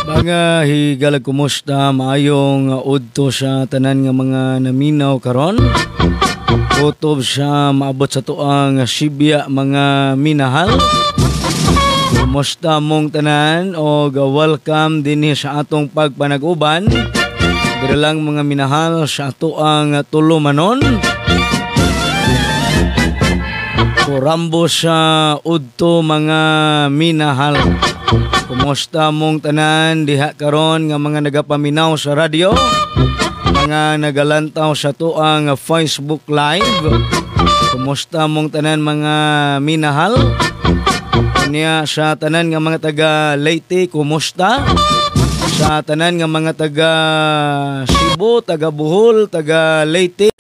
Mga higala, kumusta? Maayong udto sa tanan nga mga naminaw karon. Kutob sa maabot sa tuang sibya, mga minahal. Kumusta mong tanan o welcome dinhi sa atong pagpanag-uban. Diri lang, mga minahal, sa atoang tulumanon. Kurambo sa udto, mga minahal. Kumusta mong tanan diha karon nga mga nagapaminaw sa radyo, mga nagalantaw sa tuang Facebook Live? Kumusta mong tanan, mga minahal? Niya sa tanan nga mga taga Leyte, kumusta? Sa tanan nga mga taga Cebu, taga Bohol, taga Leyte.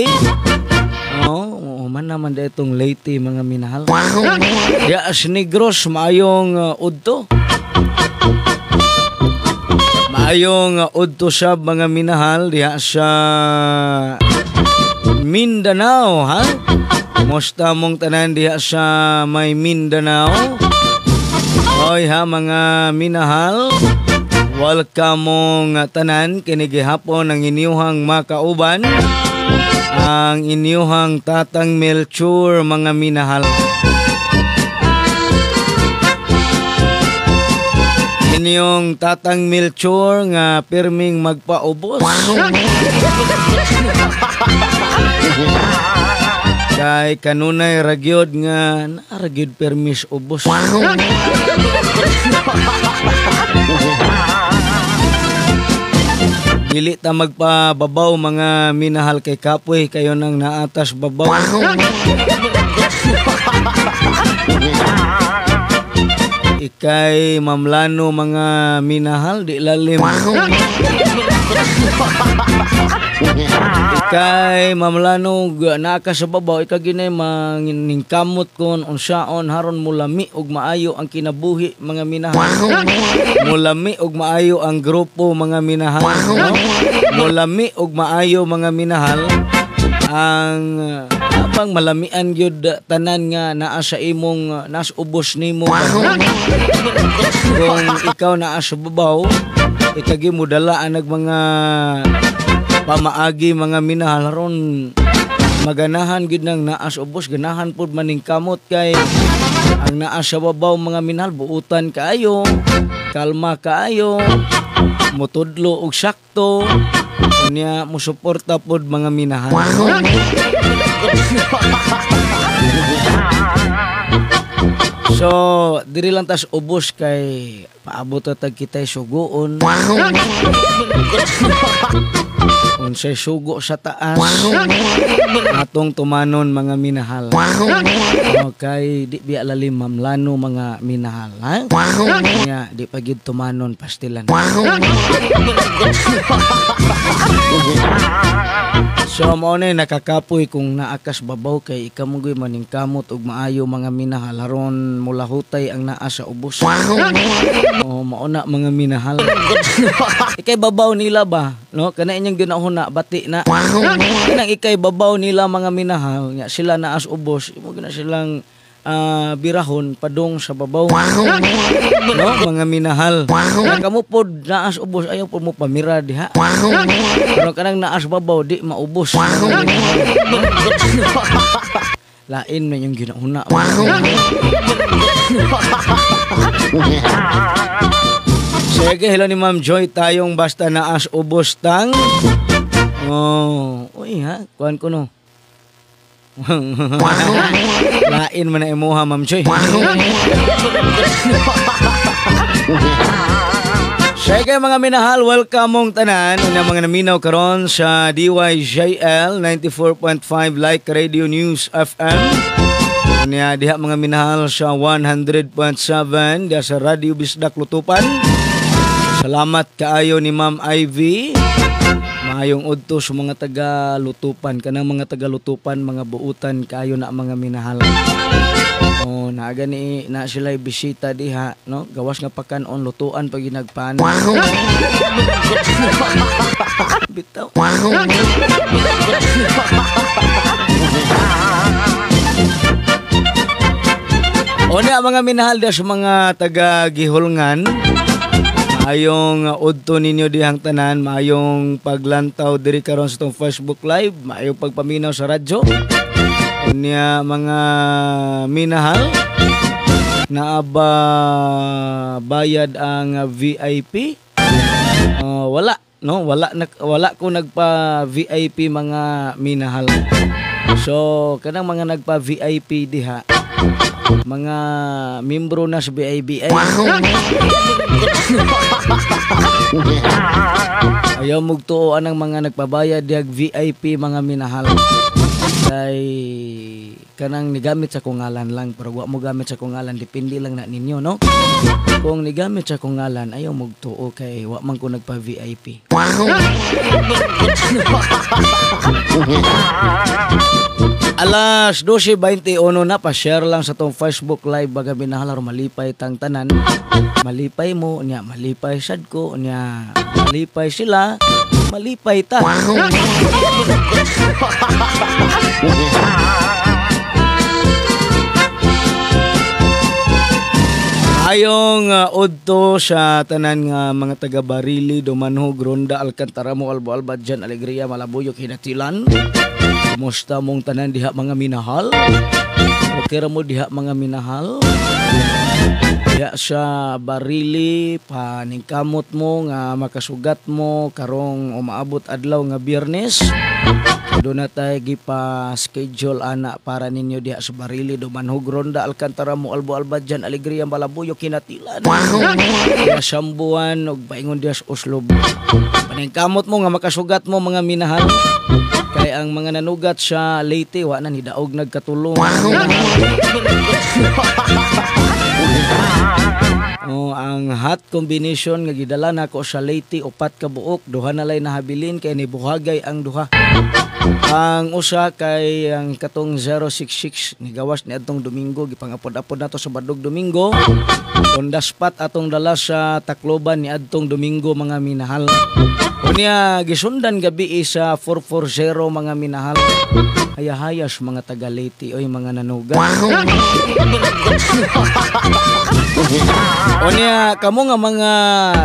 Oh, man naman da itong Leyte, mga minahal. Ya as Negros, maayong udto. Maayong udto sab, mga minahal, diha sa Mindanao, ha? Kumusta mong tanan diha sa may Mindanao? Oy ha, mga minahal. Welcome mong tanan kini gihapon ang inyuhang makauban, ang inyuhang Tatang Melchor, mga minahal. Inyong Tatang Melchor nga pirming magpaubos. Kay kanunay ragyod nga naragyod permis ubos. Dili ta magpababaw, mga minahal, kay kapoy kayo nang naatas babaw. Ikay mamlano, mga minahal, di lalim. Ikay mamlano naa ka sa babaw, ikaw ginay maningkamot kon unsaon haron mulami og maayo ang kinabuhi, mga minahal. Mulami og maayo ang grupo, mga minahal. No? Mulami og maayo, mga minahal, ang habang malamian gyud tanan nga naa sa imong nas ubos nimo. Kung ikaw naa sa babaw, ikagi mo dala ang mga pamaagi, mga minahal, ron maganahan gyud nang naas ubos, ganahan pud maningkamot kay ang naa sa babaw, mga minahal, buutan kaayo, kalma kaayo, mutudlo og sakto, unya musuporta pud, mga minahal. So, diri lang tas ubos kay paabot ta tag kitay sugoon. Unsay sugo sa taas atong tumanon, mga minahal. Okay, di biya lalim mamlano, mga minahal, ha? Nya di pa gid tumanon pastilan. So mao na nakakapoy kung naakas babaw kay ikaw mo gyud maningkamot og maayo, mga minahal, aron mulahutay ang naa sa ubos. Oh, mao na, mga minahal. Ikay babaw nila ba, no? Kana inyong ginahuna bati na. Kanang ikay babaw nila, mga minahal, nya sila naa sa ubos, imo gyud na silang birahon padung sa babaw. No, mga minahal. Kaya kamo pod naas ubos, ayaw pod mo pamira diha. Pero kanang naas babaw di maubos. Lain man yung ginahuna. Sige, hello ni Ma'am Joy tayong basta naas ubos tang. Oh, uy ha, kuan ko no. Lain man na imuha, Ma'am Joy. Sige, mga minahal, welcome mong tanan. Una mga naminaw karon sa DYJL 94.5 Like Radio News FM. Unya diha, mga minahal, sa 100.7 diha sa Radio Bisdak Lutupan. Salamat kaayo ni Ma'am Ivy. Maayong udto sa mga taga Lutupan, kanang mga taga Lutupan, mga buutan kaayo na, mga minahal. Oh, naa gani na sila bisita diha, no? Gawas nga pagkanon, lutuan pag ginagpan. Bitaw. O niya, mga minahal, diha sa mga taga Gihulngan, maayong udto ninyo dihang tanan, maayong paglantaw diri karon sa tong Facebook Live, maayong pagpaminaw sa radyo. Unya, mga minahal, naa ba bayad ang VIP? Wala, no, wala na, wala ko nagpa VIP, mga minahal. So kanang mga nagpa VIP diha, mga membro na sa BIBI. Ayaw mugtuo anang mga nagpabayad dihag VIP, mga minahal. Kay kanang nigamit sa kong ngalan lang, pero wa mo gamit sa kong ngalan, depende lang na ninyo, no? Kung nigamit sa kong ngalan, ayaw mugtuo kay wa man ko nagpa VIP. Alas 12:21 na, pa-share lang sa tong Facebook Live, baga minahal, aron malipay tang tanan. Malipay mo, nya malipay sad ko, nya malipay sila, malipay ta. Ayong udto sa tanan nga mga taga Barili, Dumanhog, Ronda, Alcantara, mo Albo, Albadjan, Alegria, Malabuyok, Hinatilan. Kumusta mong tanan diha, mga minahal? Okay ra mo diha, mga minahal? Diha sa Barili, paningkamot mo nga makasugat mo karong umaabot adlaw nga Biyernes. Doon na tayo gipa-schedule ana para ninyo diha sa Barili, Dumanhog, Ronda, Alcantara, mo Albo, Albadjan, Alegria, Malabuyok, Hinatilan, Masambuan ug paingon diha sa Oslob. Paningkamot mo nga makasugat mo, mga minahal. Kay ang mga nanugat sa Leyte wa na nidaog nagkatulong. Oh, ang hot combination nga gidala nako sa Leyte, upat ka buok, duha na lay nahabilin kay nibuhagay ang duha. Ang usa kay ang katong 066 nigawas ni adtong Domingo, gipangapod-apod nato sa Badog Domingo. On the spot atong dala sa Tacloban ni adtong Domingo, mga minahal. Unya gisundan gabi sa 440, mga minahal. Hayahayas mga taga Leyte oy, mga nanugat. Unya kamo nga mga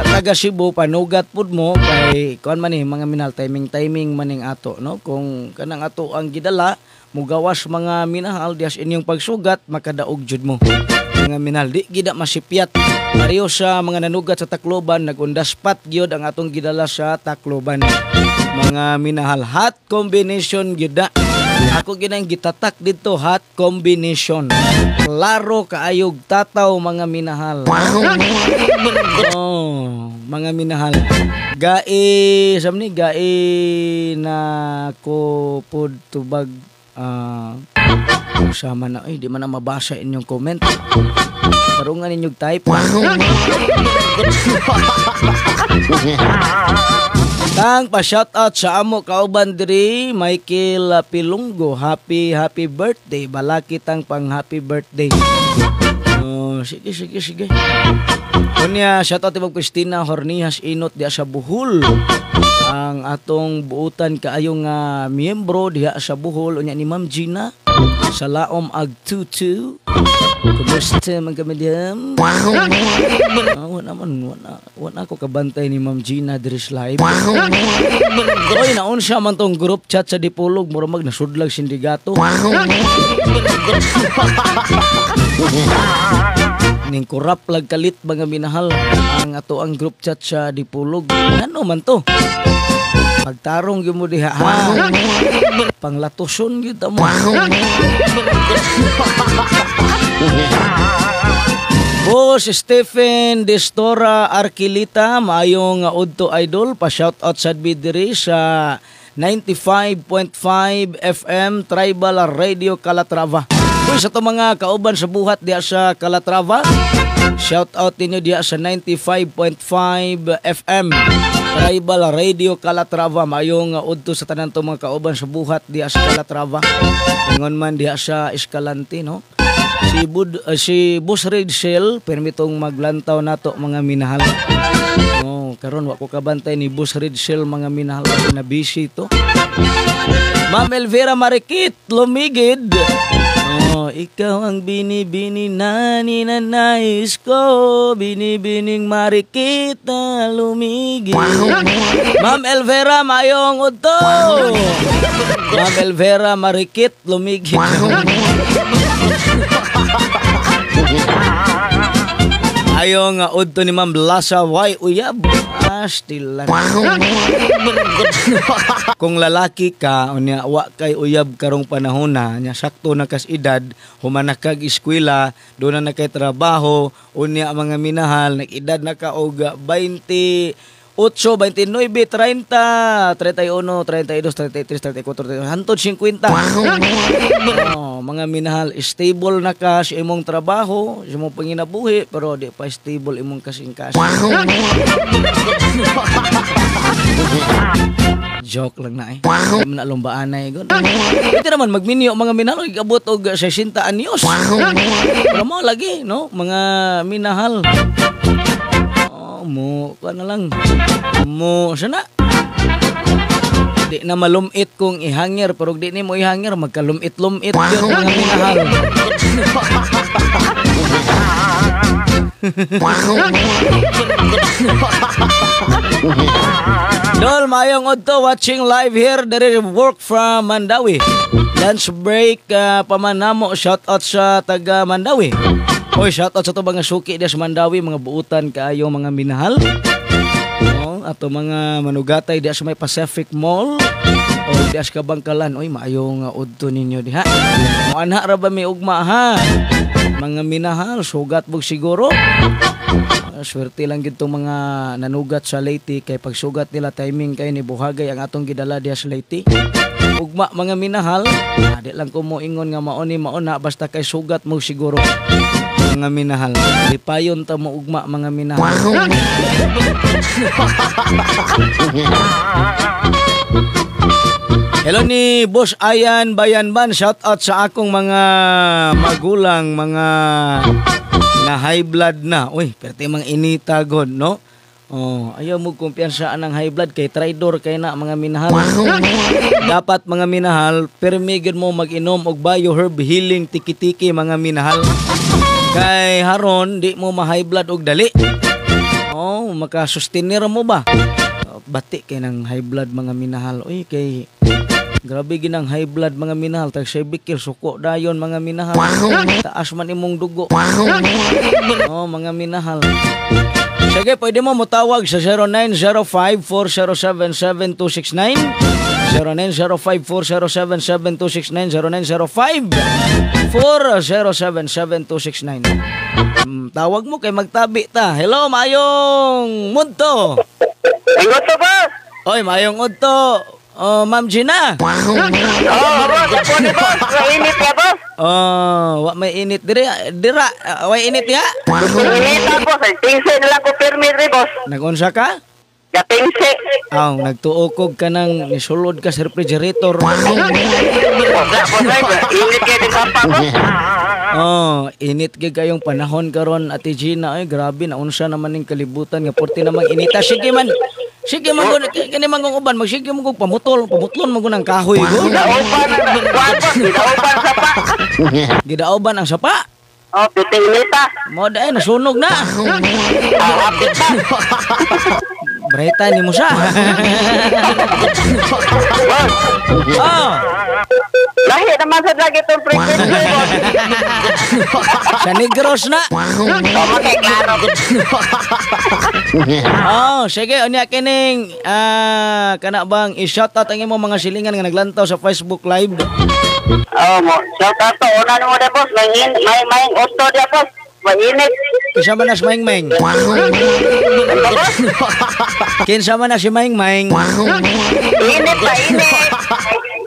taga Cebu, panugat pud mo kay kuan man ni, mga minahal, timing maning ato, no? Kung kanang ato ang gidala mugawas, mga minahal, dias inyong pagsugat makadaog jud mo, mga minahal, di gida masipyat. Pareho sa mga nanugat sa Tacloban, nag-undaspat gyud ang atong gidala sa Tacloban, mga minahal. Hot combination gyud na. Ako ginang gitatak dito, hot combination. Klaro kaayog tataw, mga minahal. Oh, mga minahal. Gai, samni gai na ko pud tubag sama na, ay di man na mabasa inyong comment. Tarungan ninyong type. Tang pa-shoutout sa amo kauban diri, Michael Pilunggo. Happy happy birthday. Balaki tang pang happy birthday. Oh, sige sige sige. Unya shoutout ti Christina Hornihas Inot diha sa Bohol. Ang atong buutan kaayo nga miyembro diha sa Bohol, unya ni Ma'am Gina sa Laom ag 22. Kumusta man kami diha? Wala man, wala ako kabantay ni Ma'am Gina diri sa live. Oy, naon siya man tong group chat sa Dipolog, mura mag nasudlag sindigato. Ning kurap lag kalit, mga minahal, ang ato ang group chat sa Dipolog. Ano man to? Pagtarong gyud mo diha, ha? Panglatuson gyud ta mo. Boss Stephen Destora Arkilita, maayong udto idol, pa-shout out sad diri sa 95.5 FM Tribal Radio Calatrava. Uy, sa to mga kauban sa buhat diha sa Calatrava, shout out ninyo diha sa 95.5 FM Tribal Radio Calatrava. Maayong udto sa tanan to mga kauban sa buhat diha sa Calatrava. Ingon man diha sa Escalante, no? Si Boss Rachel permitong maglantaw nato, mga minahal. Oh, karon wa ko kabantay ni Boss Rachel, mga minahal, na busy to. Ma'am Elvira Marikit Lumigid. Oh, Oh, ikaw ang binibini na ninanais ko, binibining marikita lumigit. Ma'am Elvera, mayong udto. Ma'am Elvera, marikit lumigit. Ayo nga udto ni Ma'am Lasa Y uyab. Astilan. Kung lalaki ka unya wa kay uyab karong panahon na nya sakto na kas edad, human na kag eskwela, doon na kay trabaho, unya mga minahal nag-edad na ka og 28, 29, 30, 31, 32, 33, 34, 35, hantod 50. Oh, mga minahal, stable na ka sa imong trabaho, sa imong panginabuhi, pero di pa stable imong kasing-kasing. Joke lang na eh. Hindi mo na lumbaan na eh. Pwede naman magminyo mga minahal, igabot og 60 anyos. Pero mo lagi, no? Mga minahal. Mo ka na lang mo sana di na malumit kung ihangir, pero di ni mo ihangir magkalumit-lumit yun mga minahal. Dol, mayong udto, watching live here diri work from Mandawi. Lunch break pamanamo, shout out sa taga Mandawi. Oy, shout out sa to mga suki diya sa Mandawi, mga buutan kaayo mga minahal. Oh, ato mga manugatay diya sa may Pacific Mall o diya sa Kabangkalan. Oy, maayo nga udto ninyo diha. Moanha ra ba may ugma ha? Mga minahal, sugat bug siguro. Swerte lang gid tong mga nanugat sa Leyte kay pagsugat nila timing kay ni buhagay ang atong gidala diha sa Leyte. Ugma mga minahal, di lang ko moingon nga mao ni mao na basta kay sugat mo siguro. Mga minahal, lipayon ta mo ugma mga minahal. Hello ni Boss Ayan Bayanban, shout out sa akong mga magulang, mga na high blood na. Uy, perti mang inita god, no? Oh, ayaw mo kumpiyansa ang high blood kay traidor kay na mga minahal. Dapat mga minahal, permi gid mo mag-inom og bio herb healing tiki-tiki mga minahal. Kay haron di mo ma-high blood og dali. Oh, makasustenir mo ba? Bati kay nang high blood mga minahal. Uy, kay grabe ginang high blood mga minahal. Tag cervical suko dayon mga minahal. Taas man imong dugo. Oh, mga minahal. Sige, pwede mo motawag sa 0905-407-7269, 0905-407-7269, 0905-407-7269. Tawag mo kay magtabi ta. Hello, mayong mudto. Udto, boss. Oy, mayong udto. Oh, Ma'am Gina. Oh, boss, ako ni boss. Mainit ya, boss. Oh, wa may init diri. Dira, way init ya? Init boss. Tingse na lang ko pirmi diri, boss. Nagunsa ka? Gatingse. Aw, nagtuokog ka nang nisulod ka sa refrigerator. Init kay din pa, boss. Oh, init gyud kayong panahon karon, Ate Gina. Ay, grabe naunsa naman ning kalibutan nga porti namang inita. Sige man. Sige man gud kani man kung uban magsige man kog pamutol, pamutlon man gud ang kahoy go. Gidauban ang sapa. Gidauban ang sapa. Oh, pitinita. Mo dae nasunog na. Breta ni mo siya. Oh. Lahi naman sa lagi itong frequency, boss. Sa Negros na. Okay, klaro. Oh, sige, unya kining kana bang i-shoutout ang imong mga silingan nga naglantaw sa Facebook Live. Oh, mo shoutout to una nimo de boss, may may otto dia boss. Mainit. Kinsa man na si Maing Maing? Kinsa man na si Maing Maing? Init pa, init.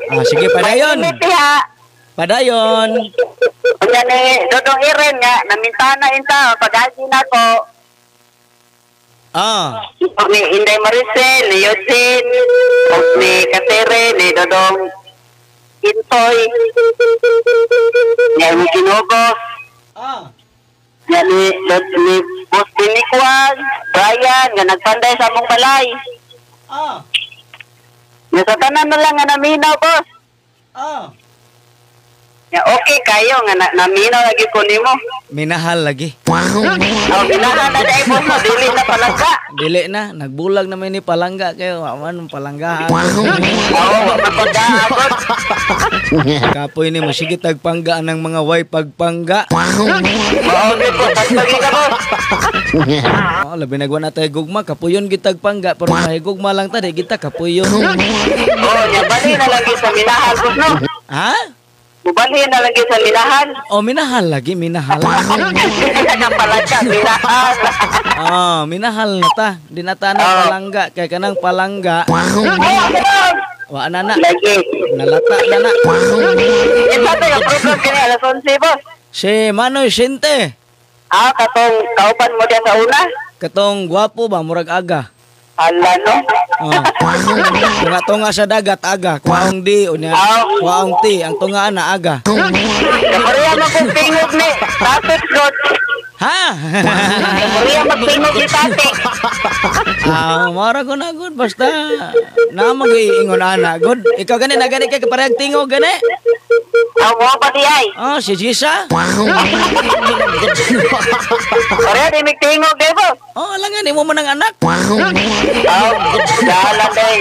Ah, sige, padayon. Mainit diha. Padayon. Unya ni Dodong Iren nga namintana inta pag-agi nako. Ah. Ni Inday Maricel, ni Eugene, ni Katere, ni Dodong Intoy, ni Kinugos. Ah. Nga ni Boss Binikwang, Brian, nga nagpanday sa among balay. Ah. Nga sa tanan na lang nga naminaw, boss. Ah. Ya, okay kayo nga na, naminaw lagi ko nimo. Minahal lagi. Oh, minahal na dai boss, no, dili na palangga. Dili na, nagbulag na may ni palangga kayo. Wa man palangga. Oo, wa man pagkaabot. Kapoy ni mo sige tagpangga ng mga way pagpangga. Mao gyud po, tagpagi ka boss. Oh, labi nagwa na tayo gugma, kapuyon gitag pangga pero mahigugma lang ta di kita kapuyon. Oh, nya bali na lagi sa minahal boss no. Ha? Mubalhin na lagi sa minahal. Oh, minahal lagi, minahal. Na palangga, minahal. Ah, minahal na ta. Di na ta na palangga kay kanang palangga. Wa na na. Lagi. Nalata na na. Isa to yung program kini alas 11 boss. Si Manoy Sinte, Ah, katong kauban mo diya sa una. Katong gwapo ba murag aga. Hala no. Oh. Tunga tunga sa dagat aga, kuwaong di unya, kuwaong ti, ang tunga na aga. Kapareha man kong tingog ni Tatik God. Ha? Kapareha magtingog ni Tatik. Ah, mara ko na good basta na mag-iingon ana good. Ikaw gani na gani kay kaparehag tingog gani. Ah, mo pa di ay. Oh, si Jisa. Pareha di mig tingog di boss. Oh, alangan imo man ang anak. Ah, dalan day.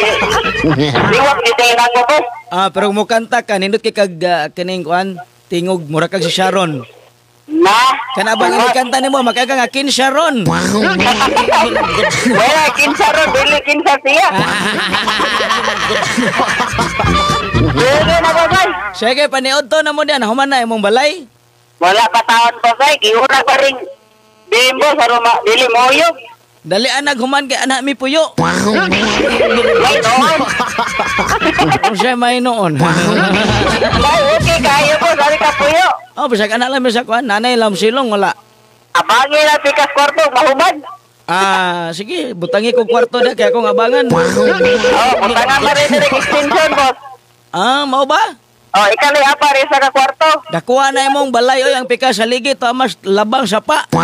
Liwat ni tingog mo boss. Ah, pero mukanta ka nindot kay kag kining kuan tingog mura kag si Sharon. Na. Kana bang kanta nimo makaga nga kin Sharon. Wala kinsa ron, dili kinsa siya. Dili na boss ay. Sige, paniod to na mo diyan, human na imong balay. Wala pa taon boss ay, giuna pa ring bimbo sa Roma, dili moyog. Dali anag human kay anak mi puyo. May noon. Unsay may noon. Ay, okay kayo boss, ari ka puyo. Oh, bisag anak lang bisag kuan, nanay lam silong wala. Abangi na pikas kwarto, mahuman. Ah, sige, butangi ko kwarto da kay akong abangan. Oh, butangan na rin direct extension boss. Ah, mao ba? Oh, ikali apa rin sa ka kwarto. Dakuha na imong balay oy ang pikas sa ligit mas labang sapa. Oh,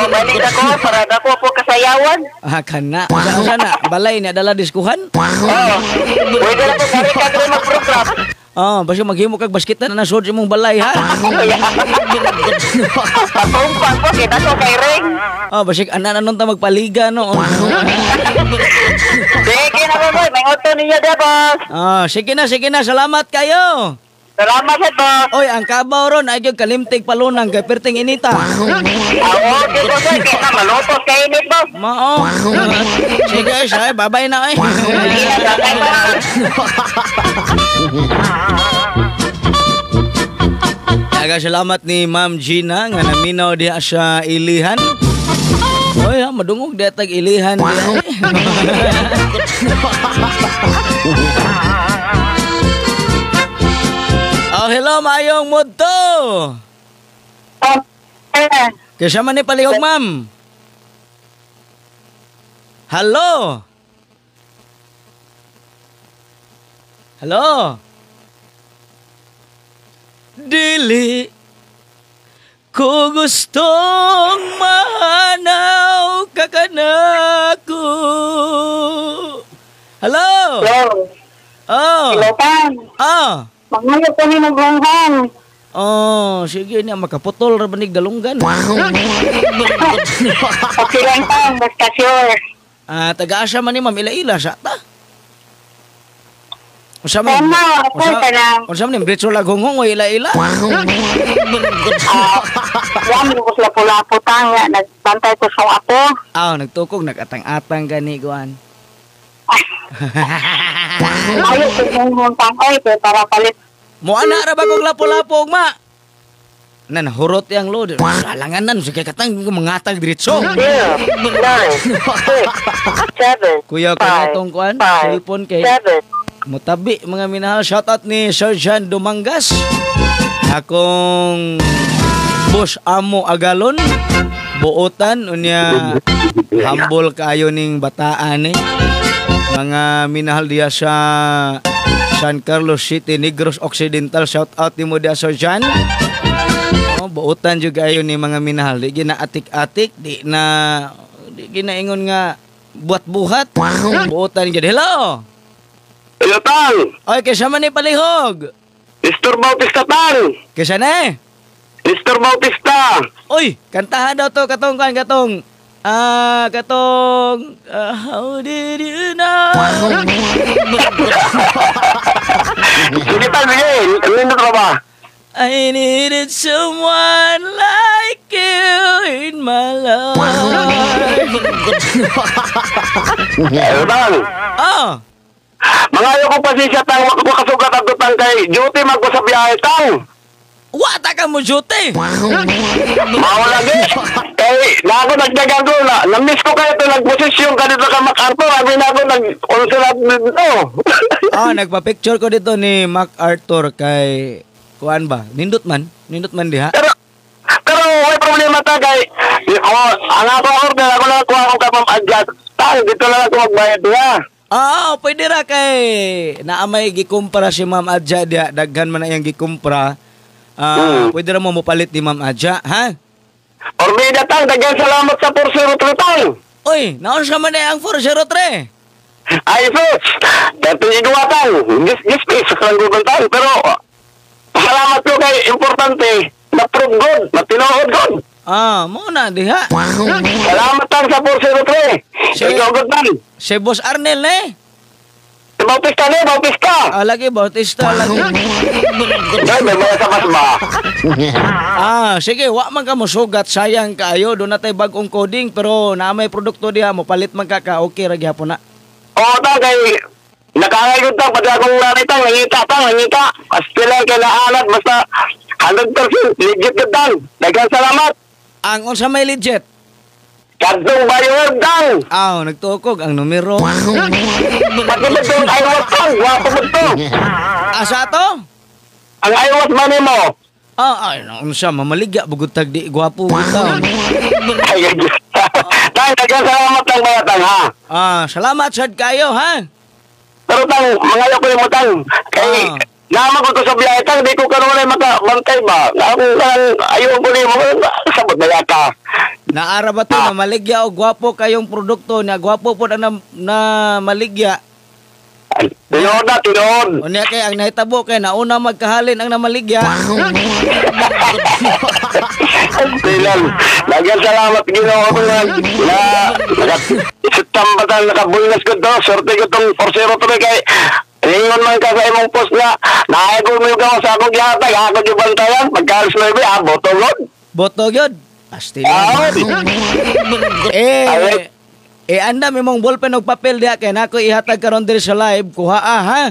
balik ako para dako po kasayawan. Ah, kana. Usa na balay ni adala diskuhan. Oh, pwede na po kari ka diri mag-program. Oh, basta maghimo kag baskitan na sud imong balay ha. Patumpang po, kita ko kay ring. Oh, basig anan anon ta magpaliga no. Sige na po, boy. May auto ninyo dia, boss. Ah, sige na, salamat kayo. Salamat sa boss. Oy, ang kabaw ron ay gyud kalimtig palunang kay perting inita. Ah, okay po, boy. Kaya na malutos kay init, boss. Mao. Sige, say, babay na oy. Sige na, babay, boss. Daghang salamat ni Ma'am Gina nga naminaw diha sa Ilihan. Oy, ha, madungog diha tag Ilihan diha. Oh, hello, maayong mudto. Kaysa man ni palihog, ma'am. Hello. Hello. Dili ko gustong mahanaw ka kanako. Hello. Hello. Oh. Hello, Pam. Ah. Mangayo ko ni maglunghan. Oh, sige niya makaputol ra banig dalunggan. Okay lang, Pam. Basta sure. Ah, taga-asa man ni ma'am ila-ila sa ta. Unsa man? Tama, ako ka lang. Unsa man diretso lag honghong o ila-ila? Wala ko sa lapu-lapu tang nagbantay ko sa apo. Ah, nagtukog nagatang-atang gani kuan. Ayo ko honghong tang oy para palit. Mo ana ra ba kog lapu-lapu ma? Nan hurot yang lo. Alangan nan sige katang mangatag diretso. 0 9 6 7 Kuya kanatong kuan cellphone kay 7. Mutabi mga minahal, shoutout ni Sir John Dumangas. Akong boss amo agalon buotan unya humble kaayo ning bataan eh. Mga minahal diya sa San Carlos City, Negros Occidental, shoutout nimo diya Sir John. Oh, buotan jud kaayo ni mga minahal, di gina atik-atik, di na di ginaingon nga buhat-buhat. Buotan jud. Hello. Hello, Tang. Oy, kaysa man ni palihog. Nestor Bautista tang. Kaysa na eh. Nestor Bautista. Uy, kantahan daw to katong kan katong katong how did you know? Sige tang, sige. Nindot ka ba? I needed someone like you in my life. Tang. Oh, Mangayo ko pasensya tang, makasugat ato tang kay duty man ko sa biyahe tang. Wa ta ka mo duty. Mao lagi. Kay na ako nagdagan ko na na-miss ko kayo to nagposisyon ka dito ka MacArthur. Abi na ako nag-consulat dito. Oh, nagpa-picture ko dito ni MacArthur kay kuan ba? Nindot man diha. Pero may problema ta kay oh, ang ako order ako lang kuha ko kay Ma'am Adjat. Tang dito lang ako magbayad diha. Oo, pwede ra kay naamay gikumpra si Ma'am Adja diha, daghan man na iyang gikumpra. Pwede ra mo mopalit ni Ma'am Adja, ha? Orbida tang, daghan salamat sa 403 tang. Uy, naon sa man ang 403? Ay sus, dati igwa tang. Gis pesos lang Google tang, pero salamat ko kay importante, na-prove good, na tinuod good. Ah, mo na diha. Salamat tang sa 403. Ikaw good tang. Si Boss Arnel eh. Si Bautista ni, Bautista. Ah, lagi Bautista lagi. Ay, may mga sabas ba? Ah, sige, wa man ka mo sugat, sayang kaayo, doon na tay bagong coding pero na may produkto diha mo palit man ka ka, okay ra gyapon na. Oo tang kay nakangay gud tang pati akong nanay tang nangita tang nangita. Pastila kay naalat basta 100% legit gud tang. Daghang salamat. Ang unsa may legit? Kadtong bayad tang. Aw, nagtukog ang numero. Pati mo tong iWat tang, wapo mo to. Asa to? Ang iWat man nimo. Ah, ay, unsa mamaligya bugod tag di gwapo bitaw. Ay, tang, daghang salamat tang bayad tang ha. Ah, salamat sad kayo ha. Pero tang, mangayo ko nimo tang. Kay naman ko to sa biyahe tang, di ko kanunay makabantay ba. Ako kanang ayaw ko nimo, sabot na yata. Naara ba to mamaligya o gwapo kayong produkto na gwapo po na, na maligya? Tinuod na, tinuod. O niya kay ang nahitabo kay nauna magkahalin ang namaligya. Silang, daghang salamat Ginoo ko na naka tang nakabulnas ko to, swerte ko tong 403 kay ingon man ka sa imong post na naay ko mo yung sa akong gihatag, ako gibantayan pagka alas 9, boto god. Boto gyud. Pastil. Eh, andam imong ballpen og papel diha kay nako ihatag karon diri sa live, kuha ha.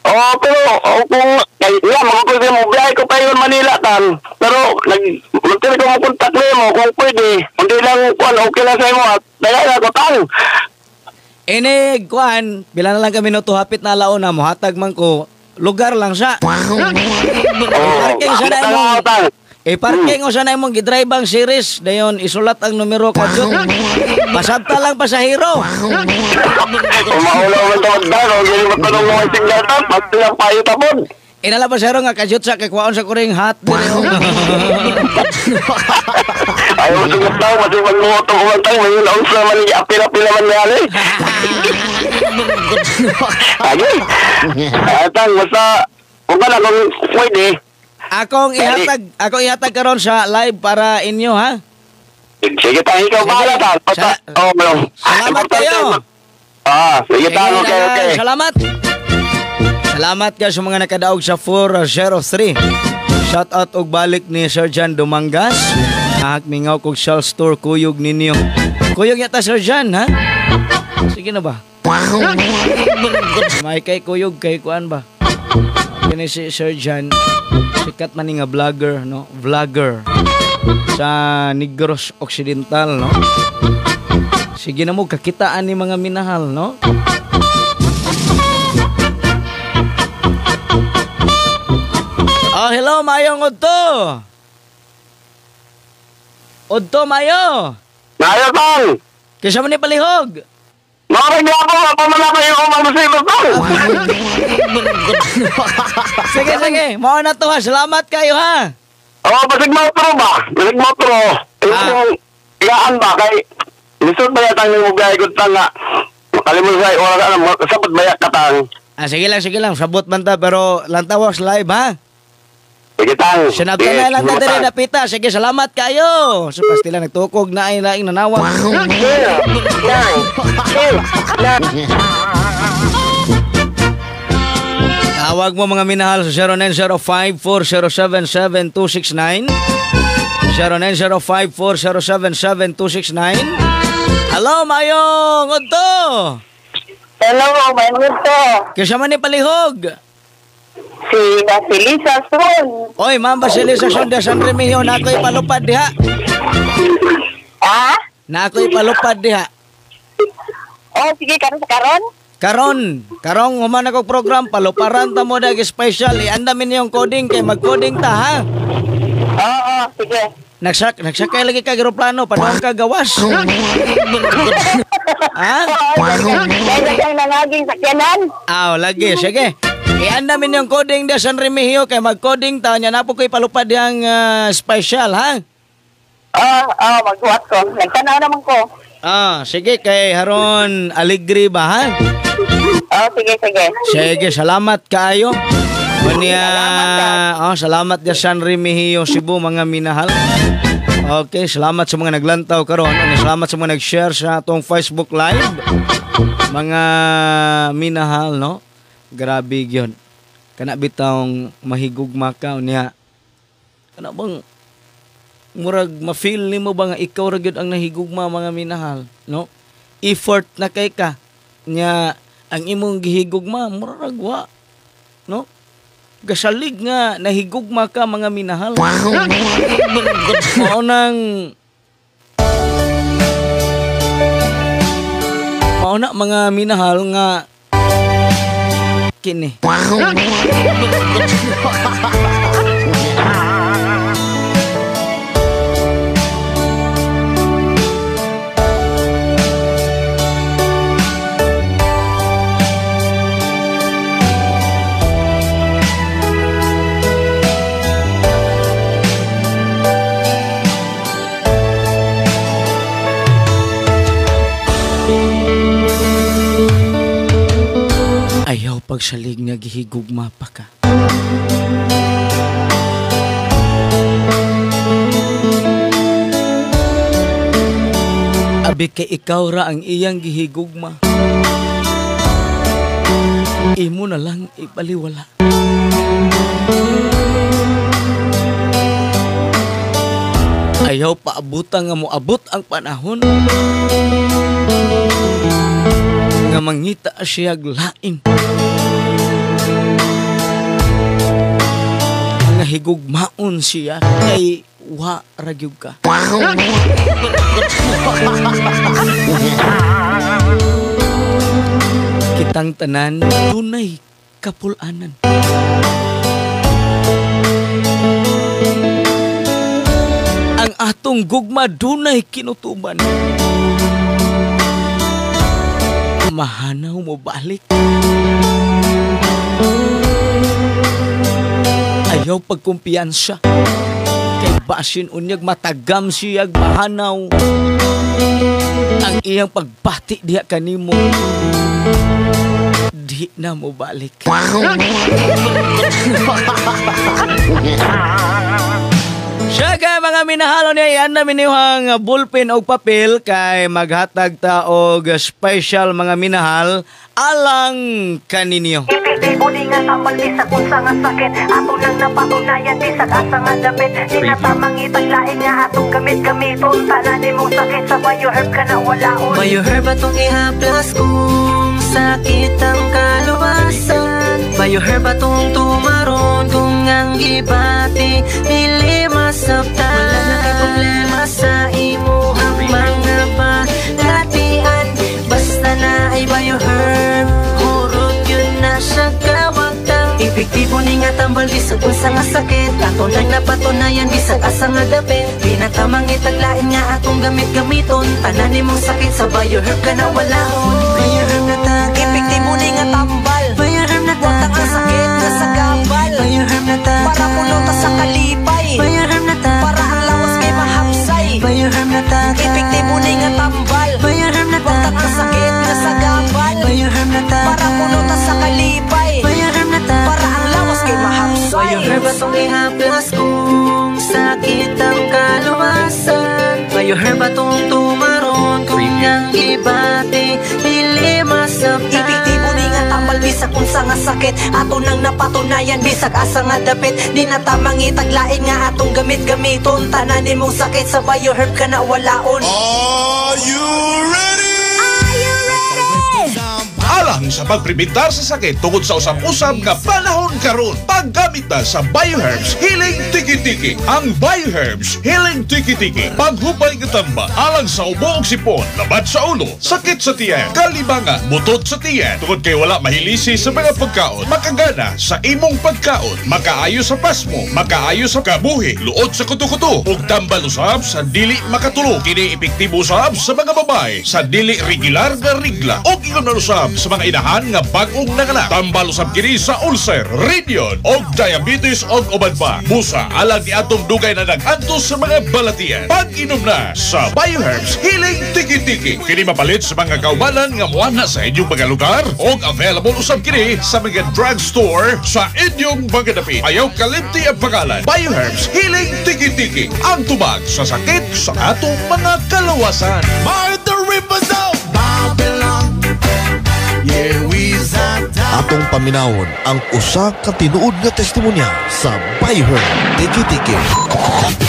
Oo, pero kung kay ya magkukuha mo biyahe ko pa yun Manila tan. Pero nag ko mo kontak nimo kung pwede. Hindi lang kuan okay lang sa imo at daya ko tan. Ini kuan, pila na lang kami minuto hapit na alauna mo hatag man ko lugar lang siya. Parking sa na imong parking o sa na imong gidrive ang series dayon isulat ang numero kadyo. Pasabta lang pasahero. Umaulaw man tawag daw, gani matanong mo signal tan, pati lang payo tapon. Inala pasahero nga kadyot sa kay kuwaon sa kuring hat dire. Ayaw sugat daw, kasi magluto ko man tayo, may laos naman, apila-pila man niya. Ay, atang, basta, kung ka na, kung pwede. Akong ihatag karon sa live para inyo, ha? Sige tayo, ikaw bahala ta. Salamat kayo. Sige tayo, okay. Salamat. Salamat kayo sa mga nakadaog sa 403. Shout out og balik ni Sir John Dumangas. Mingaw kog sales store kuyog ninyo. Kuyog yata Sir John, ha? Sige na ba? May kay kuyog kay kuan ba? Kini si Sir John, sikat man nga vlogger, no? Vlogger sa Negros Occidental, no? Sige na mo kakitaan ni mga minahal, no? Oh, hello, mayong udto. Udto, mayo. Mayo, tang. Kaysa man ni palihog. Maraming ako, pamala kayo kung mamusibot, tang. Sige, sige. Mao na to, ha. Salamat kayo, ha. Oo, basig motro ba? Basig motro. Yung ilaan ba? Kay, lisod ba yatang yung mugay ko tang nga. Makalimot sa'yo, oras alam, sabot ba yat ka tang? Ah, sige lang, sige lang. Sabot man ta, pero lantawas live, ha? Sige, tang. Sinabta na lang ta diri napita. Sige, salamat kayo. Sa pastila nagtukog na ay laing nanawag. 0, 9, 2, 9. Tawag mo mga minahal sa 0905-407-7269. 0905-407-7269. Hello, mayong udto. Hello, mayong udto. Kaysa man ni palihog. Si Basilisa Sun. Oy, Ma'am Basilisa Sun de San Remigio, na ako'y palupad diha. Ha? Na ako'y palupad diha. Oh, sige, karon sa karon? Karon, karong human ako program, paluparan ta mo dag special. Iandamin niyong coding kay mag-coding ta, ha? Oo, sige. Nagsakay lagi ka eroplano, padung ka gawas. Ha? Kaya nangaging sakyanan. Aw, lagi, sige. Iandamin niyong coding de San Remigio kay mag-coding ta nya na po ko'y palupad diyang special, ha? Oo, maghuwat ko. Nagtanaw naman ko. Ah, sige kay Haron Alegre ba, ha? Oh, sige, sige. Sige, salamat kaayo. Mania, oh, salamat de San Remigio, Cebu, mga minahal. Okay, salamat sa mga naglantaw karon, salamat sa mga nag-share sa atong Facebook Live. Mga minahal, no? Grabe gyud. Kana bitawng mahigugma ka niya. Kana bang murag ma-feel nimo ba nga ikaw ra gyud ang nahigugma, mga minahal, no? Effort na kay ka nya ang imong gihigugma murag wa, no? Gasalig nga nahigugma ka, mga minahal. Mao nang mao na mga minahal nga kini. Ayaw pagsalig nga gihigugma pa ka. Abi kay ikaw ra ang iyang gihigugma. Imo na lang ipaliwala. Ayaw paabutan nga moabot ang panahon nga mangita siya lain. Nga higugmaon siya kay wa ra gyud ka. Kitang tanan dunay kapul-anan. Ang atong gugma dunay kinutuban. Mahanaw mo balik. Ayaw pagkumpiyansa. Kay basin unyag matagam siyag mahanaw. Ang iyang pagbati diha kanimo, di na mo balik. Siya kay mga minahalo niya, iyan namin niyang bullpen o papel kay maghatag ta og special mga minahal alang kaninyo. Epektibo ni nga tambal bisag unsa nga sakit, ato nang napatunayan bisag asa nga dapit, di na tamang itaglain nga atong gamit-gamiton, tanan nimong sakit sa Bioherb ka na walaon. Bioherb atong ihaplas kung sakit ang kaluwasan, Bioherb atong tumaron kung ang gibati dili masabtan. Wala na kay problema sa imuhang mga palatian, basta na ay Bioherb, hurot yun na siya kawagtang. Epektibo ni nga tambal bisag unsa nga sakit, ato nang napatunayan bisag asa nga dapit, di na tamang itaglain nga atong gamit-gamiton, tanan nimong sakit sa Bioherb ka na walaon. Bioherb na tagay, epektibo ni nga tambal, Bioherb na tagay, watang ang sakit nga sa gabal, Bioherb na tagay, para pulota sa kalipay, Bioherb na tagay, para ang lawas kay mahapsay, Bioherb na tagay, epektibo ni nga tambal, Bioherb na watang ang sakit nga sa gabal, Bioherb na tagay, para pulota sa kalipay, Atong ihaplas kung sakit ang kaluwasan. Bioherb atong tumaron kung ang gibati dili masabtan. Epektibo ni nga tambal bisag unsa nga sakit. Ato nang napatunayan bisag asa nga dapit. Di na tamang itaglain nga atong gamit gamiton. Tanan nimong sakit sa Bioherb ka na walaon. Are you ready? Are you ready? Alang sa pagprebentar sa sakit tungod sa usab-usab nga panahon karon, paggamit na sa Bioherbs Healing Tiki Tiki. Ang Bioherbs Healing Tiki Tiki, paghupay nga tamba alang sa ubo ug sipon, labat sa ulo, sakit sa tiyan, kalibangan, butot sa tiyan, tungod kay wala mahilisi sa mga pagkaon, makagana sa imong pagkaon, makaayo sa pasmo, makaayo sa kabuhi, luod sa kuto-kuto, ug tambal usab sa dili makatulog. Kini epektibo usab sa mga babae sa dili regular nga rigla ug ingon na usab sa mga inahan nga bag-ong nanganak. Tambal usab kini sa ulcer, radion, og diabetes og uban pa. Busa alang ni atong dugay na nag-antos sa mga balatian. Pag-inom na sa Bioherbs Healing Tiki Tiki. Kini mapalit sa mga kaubanan nga muana sa inyong mga lugar og available usab kini sa mga drugstore sa inyong mga dapit. Ayaw kalimti ang pangalan. Bioherbs Healing Tiki Tiki. Ang tubag sa sakit sa atong mga kalawasan. By the rivers of Babylon. Yeah, we Atong paminawon ang usa ka tinuod nga testimonya sa Bioherb Tiki Tiki.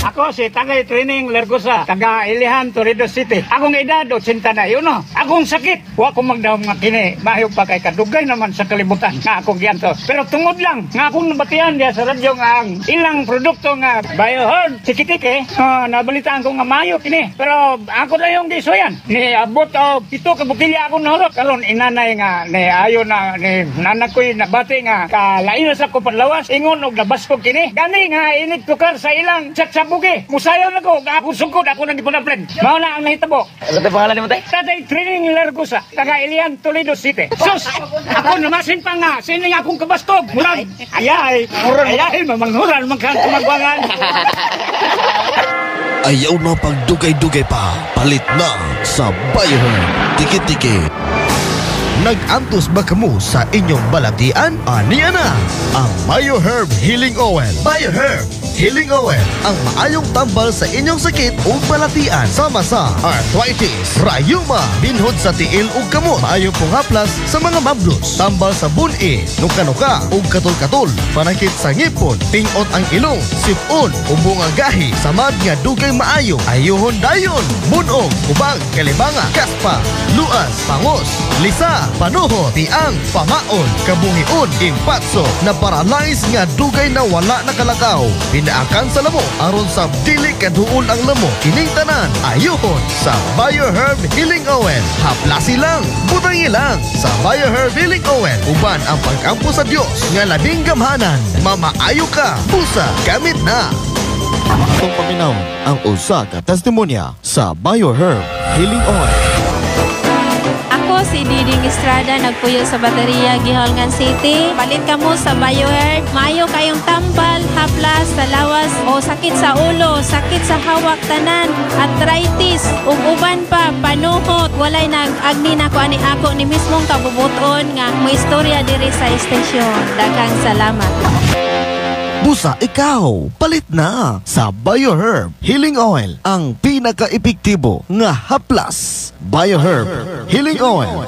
Ako si Tagay Training Lergosa, taga Ilihan, Toledo City. Akong edad, 81. Akong sakit, wa ko magdahom nga kini. Mayo pa kay kadugay naman sa kalibutan nga akong giantos. Pero tungod lang, nga akong nabatian diya sa radyo nga ang ilang produkto nga Bioherb, Tiki-Tiki, nabalitaan ko nga mayo kini. Pero ako na yung gisuyan. Ni abot o 7 ka botilya akong nahurot. Karon inanay nga ni ayo na ni nanak ko'y nabati nga kalain na sa ko panlawas ingon og nabaskog kini. Gani nga inig tukar sa ilang tsabugi. Musayaw na ko, akong sungkod, ako nang gipunaplen. Mao na ang nahitabo. Ano pangalan nimo, tay? Tatay Training Lergosa, taga Ilian, Toledo City. Sus! Ako namasin pa nga, sino nga akong kabastog? Murag, ayay, ayay, mamanghuran, magkang kumagwangan. Ayaw na pagdugay-dugay pa, palit na sa Bioherb Tiki Tiki. Nag-antos ba kamo sa inyong balatian? Aniya na ang Bioherb Healing Oil. Bioherb Healing Oil, ang maayong tambal sa inyong sakit o balatian sama sa arthritis, rayuma, binhod sa tiil ug kamot, maayo pong haplas sa mga mablos, tambal sa buni, nuka-nuka ug katol-katol, panakit sa ngipon, tingot ang ilong, sipon, ubo nga gahi, samad nga dugay maayo, ayuhon dayon, bunog, ubag, kalibanga, kaspa, luas, pangos, lisa, panuho, tiang, pamaon, kabuhion, impatso, na paralyze nga dugay na wala nakalakaw, pinaakan sa lamok, aron sa dili kaduol ang lamok, kining tanan, ayuhon sa Bioherb Healing Oil. Haplasi lang, butangi lang sa Bioherb Healing Oil. Uban ang pag-ampo sa Dios nga labing gamhanan. Mamaayo ka, busa, gamit na. Atong paminaw ang usa ka testimonya sa Bioherb Healing Oil. Ako si Diding Estrada, nagpuyo sa Bateria, Guihulngan City. Palit kamo sa Bioherb. Maayo kayong tambal, haplas sa lawas o sakit sa ulo, sakit sa hawak tanan, arthritis, ug uban pa, panuhot. Walay nag-agni na ko ani ako ni mismong kabubuton nga mo istorya diri sa istasyon. Daghang salamat. Busa ikaw, palit na sa Bioherb Healing Oil, ang pinaka-epektibo nga haplas. Bioherb Healing Oil.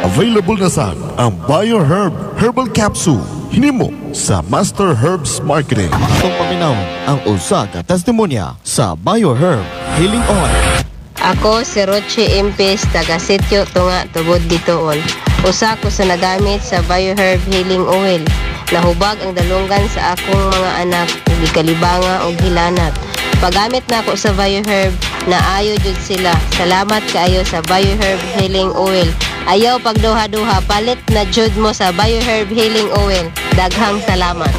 Available na sa ang Bioherb Herbal Capsule. Hinimo sa Master Herbs Marketing. Atong paminaw ang usa ka testimonya sa Bioherb Healing Oil. Ako si Roche Impes, taga Sitio Tunga, Tubod Gituon. Usa ko sa nagamit sa Bioherb Healing Oil. Nahubag ang dalunggan sa akong mga anak ug gikalibanga og hilanat. Paggamit nako sa Bioherb, naayo jud sila. Salamat kaayo sa Bioherb Healing Oil. Ayaw pagduha-duha, palit na jud mo sa Bioherb Healing Oil. Daghang salamat.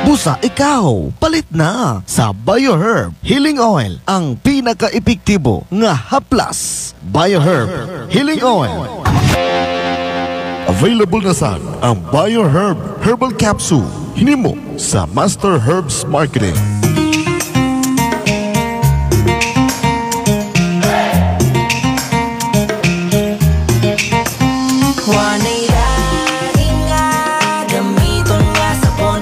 Busa ikaw, palit na sa Bioherb Healing Oil, ang pinaka-epektibo nga haplas. Bioherb Healing Oil. Available na sa ang Bioherb Herbal Capsule. Hinimo sa Master Herbs Marketing. Wanay laing nga gamiton nga sabon.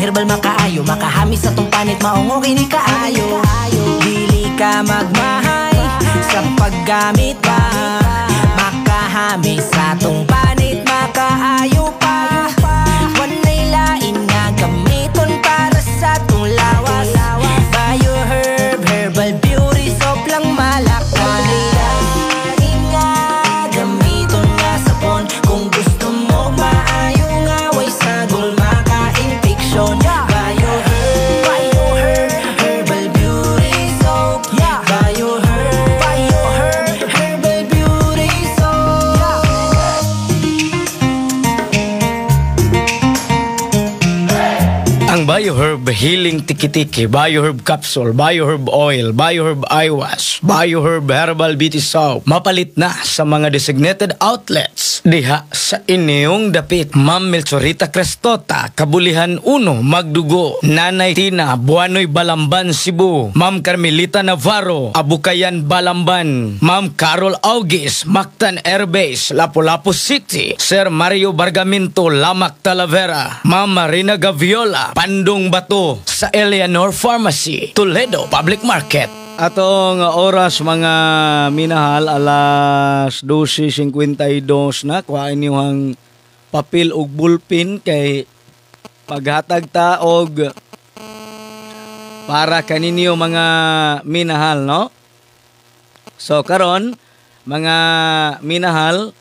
herbal makaayo, makahami sa tong panit maong okay ni kaayo. Dili ka magmahay sa paggamit pa, makahami sa tong panit makaayo pa. Walay lain nga gamiton para sa tong lawas. Bioherb Herbal Beauty Soap lang malakas. Lain nga gamiton nga sabon, kung gusto mo maayo nga way sagol maka-infection. Bioherb, Herbal Beauty Soap. Bioherb, Herbal Beauty Soap. Ang Bioherb Healing Tiki-Tiki, Bioherb Capsule, Bioherb Oil, Bioherb Eye Wash, Bioherb Herbal Beauty Soap, mapalit na sa mga designated outlets diha sa inyong dapit. Ma'am Melchorita Crestota, Kabulihan 1, Magdugo. Nanay Tina, Buanoy, Balamban, Cebu. Ma'am Carmelita Navarro, Abukayan, Balamban. Ma'am Carol Augis, Mactan Airbase, Lapu-Lapu City. Sir Mario Bargaminto, Lamak, Talavera. Ma'am Marina Gaviola, Pandong Bato, sa Eleanor Pharmacy, Toledo Public Market. Atong oras mga minahal, alas 12:52 na. Kuhain niyo ang papel ug bulpin kay paghatag ta og para kaninyo mga minahal, no? So karon mga minahal,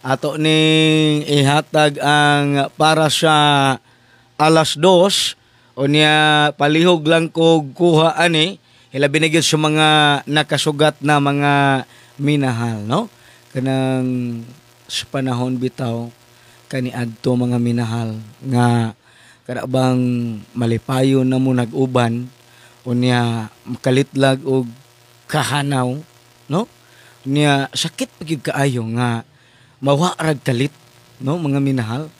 ato ning ihatag ang para sa alas 2. Unya palihog lang ko kuha ani, hilabi na gyud sa mga nakasugat na mga minahal, no? Kanang sa panahon bitaw kaniadto mga minahal nga kada bang malipayon na mo nag-uban, unya makalitlag og kahanaw, no? Unya sakit pa gyud kaayo nga mawa rag kalit, no, mga minahal.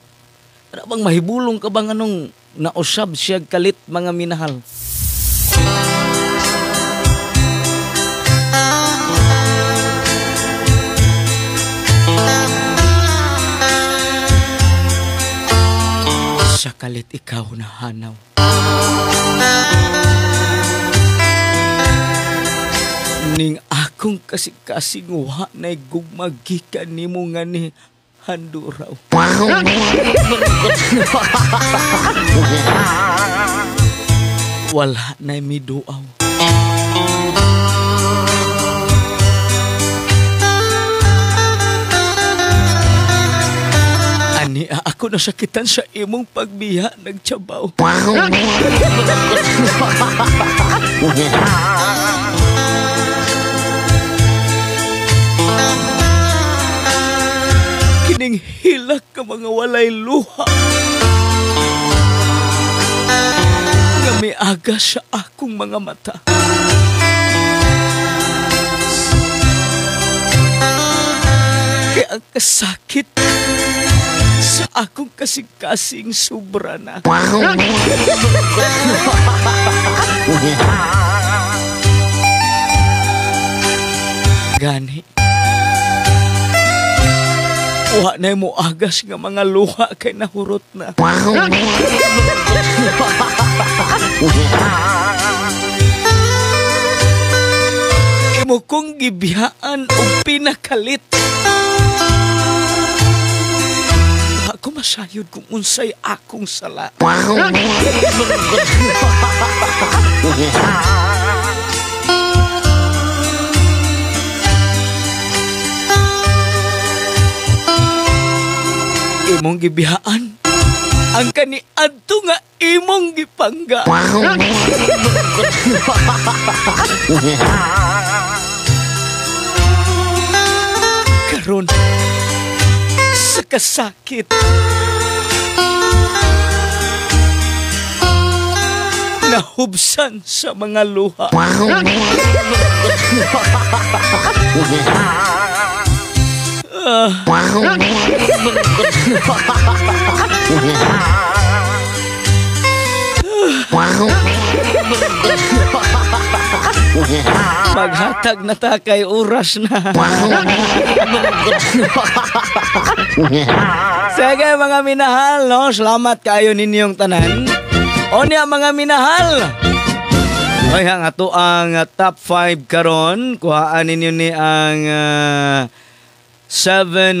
Kada bang mahibulong ka bang anong nausab siya kalit mga minahal. Sa kalit ikaw na hanaw. Ning akong kasing-kasing wa na'y gugmagikan nimo nga ni handuraw. Wala na'y miduaw. Ani ako nasakitan sa imong pagbiya nagtsabaw. Kining hilak ka mga walay luha nga miaga sa akong mga mata. Kaya ang kasakit sa akong kasing-kasing sobra na. Gani, wa na mo agas nga mga luha kay nahurot na. Imo kong gibiyaan og pinakalit. Ako masayod kung unsay akong sala. Imong gibiyaan ang kaniadto nga imong gipangga. Karon sa kasakit nahubsan sa mga luha. Maghatag na ta kay oras na. Sige mga minahal, no? Salamat kayo ninyong tanan. Onya mga minahal. Oy, ang ato ang top 5 karon, kuhaan ninyo ni ang 710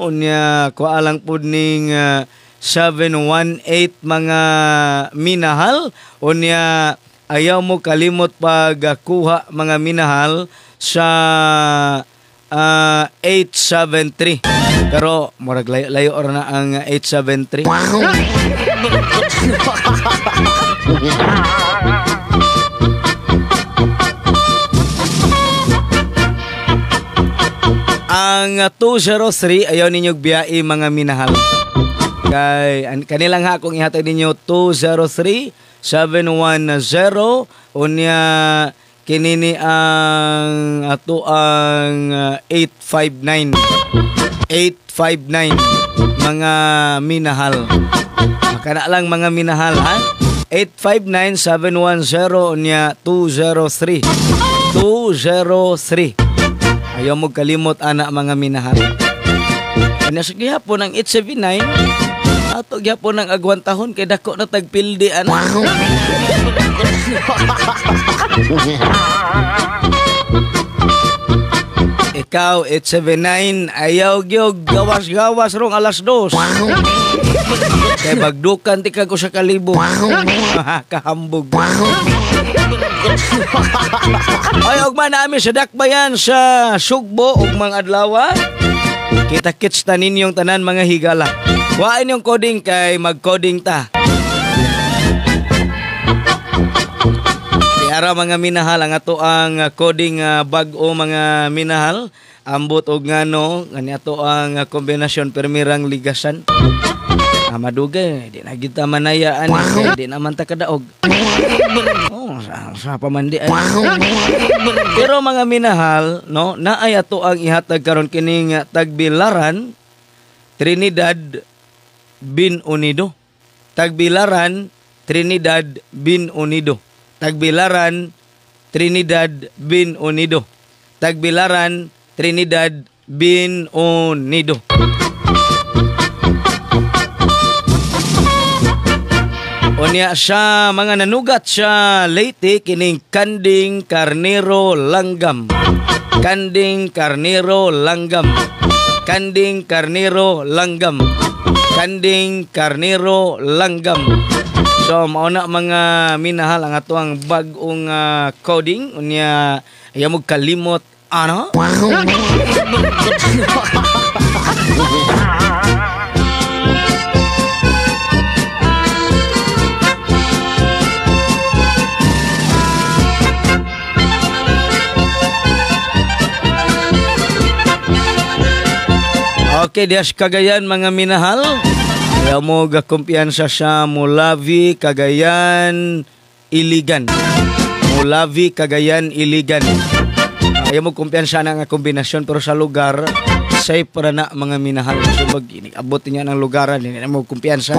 unya kuha lang pud ning 718 mga minahal. Unya ayaw mo kalimot pagkuha mga minahal sa 873. Pero murag layo ra na ang 873. Ang 203 ayaw ninyo biyai mga minahal. Kay kanilang ha kung ihatag ninyo 203 710 unya kinini ang ato ang 859. 859 mga minahal. Kana lang mga minahal ha. 859 710 unya 203. 203. Ayaw mo kalimot ana mga minahal. Kanya sa gihapon ang 879 ato gihapon ang agwantahon kay dako na tagpildi ana. Ikaw 879 ayaw gyud gawas-gawas rong alas 2. Kay bagdukan ti kag usa ka libo. Kahambog. Ay, ugma na ami sa Dakbayan sa Sugbo ugmang adlaw. Kita-kits ta ninyong tanan mga higala. Wain yung coding kay mag-coding ta. Ara mga minahal ang ato ang coding bag-o mga minahal. Ambot og ngano ngani ato ang kombinasyon permirang ligasan. Madugay di na gid ta manayaan kay di naman ta kadaog. Oh, sa pa man di ay. Pero mga minahal, no, naay ato ang ihatag karon kining Tagbilaran Trinidad Bin Unido. Tagbilaran Trinidad Bin Unido. Tagbilaran Trinidad Bin Unido. Tagbilaran Trinidad Bin Unido. Unya sa mga nanugat sa Leyte kining Kanding Karnero Langgam. Kanding Karnero Langgam. Kanding Karnero Langgam. Kanding Karnero Langgam. So mao na mga minahal ang ato ang bag-ong coding. Unya ayaw mo kalimot ano? Okay, dias Cagayan mga minahal. Ayaw mo gakumpiyansa sa Mulavi, Cagayan, Iligan. Mulavi, Cagayan, Iligan. Ayaw mo kumpiyansa na nga kombinasyon pero sa lugar, safe para na mga minahal. So mag abot niya ng lugaran, hindi na mo kumpiyansa.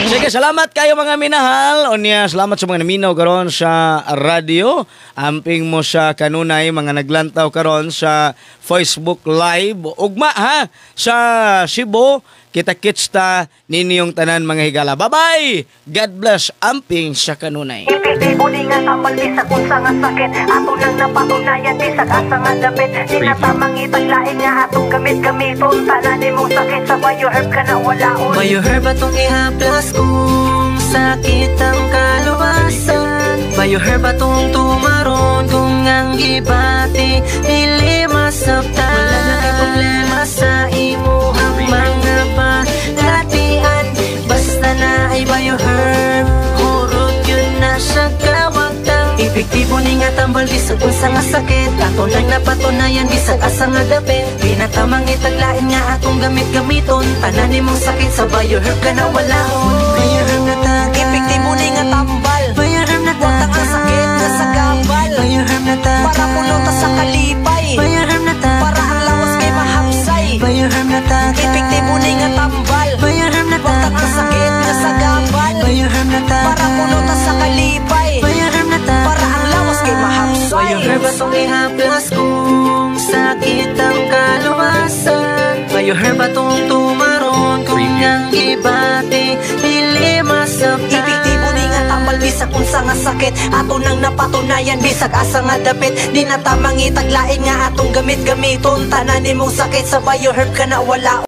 Sige, salamat kayo mga minahal. Unya, salamat sa mga naminaw karon sa radyo. Amping mo sa kanunay mga naglantaw karon sa Facebook Live. Ugma ha sa Cebu. Kita-kits ta ninyong tanan mga higala. Bye-bye! God bless. Amping sa kanunay. Epektibo ni nga tambal bisag unsa nga sakit ato nang napatunayan bisag asa nga dapit di na tamang itaglain nga atong gamit-gamiton tanan nimong sakit sa Bioherb ka na walaon. Bioherb atong ihaplas kung sakit ang kaluwasan. Bioherb atong tumaron kung ang gibati dili masabtan. Wala na kay problema sa imuhang mga balatian basta na ay Bioherb hurot yun na siya kawagtang. Epektibo ni nga tambal bisag unsa nga sakit ato nang napatunayan bisag asa nga dapit di na tamang itaglain nga atong gamit-gamiton tanan nimong sakit sa Bioherb ka na walaon. Bioherb na tagay. Epektibo ni nga tambal. Bioherb na tagay. Watang ang sakit nga sa gabal. Bioherb na tagay. Para pulota sa kalipay. Bioherb na tagay. Para ang lawas kay mahapsay. Bioherb na tagay. Epektibo ni nga tambal. Bioherb na tagay. Watang ang sakit nga sa gabal. Bioherb na tagay. Para pulota sa kalipay. Bioherb na tagay. Para ang lawas kay mahapsay. Bioherb atong ihaplas kung sakit ang kaluwasan. Bioherb atong tumaron kung ang gibati unsa nga sakit, ato nang napatunayan. Bisag asa nga dapit, di na ta mangitag lain nga atong gamit gamiton. Tanan nimong sakit sa Bioherb ka na wala.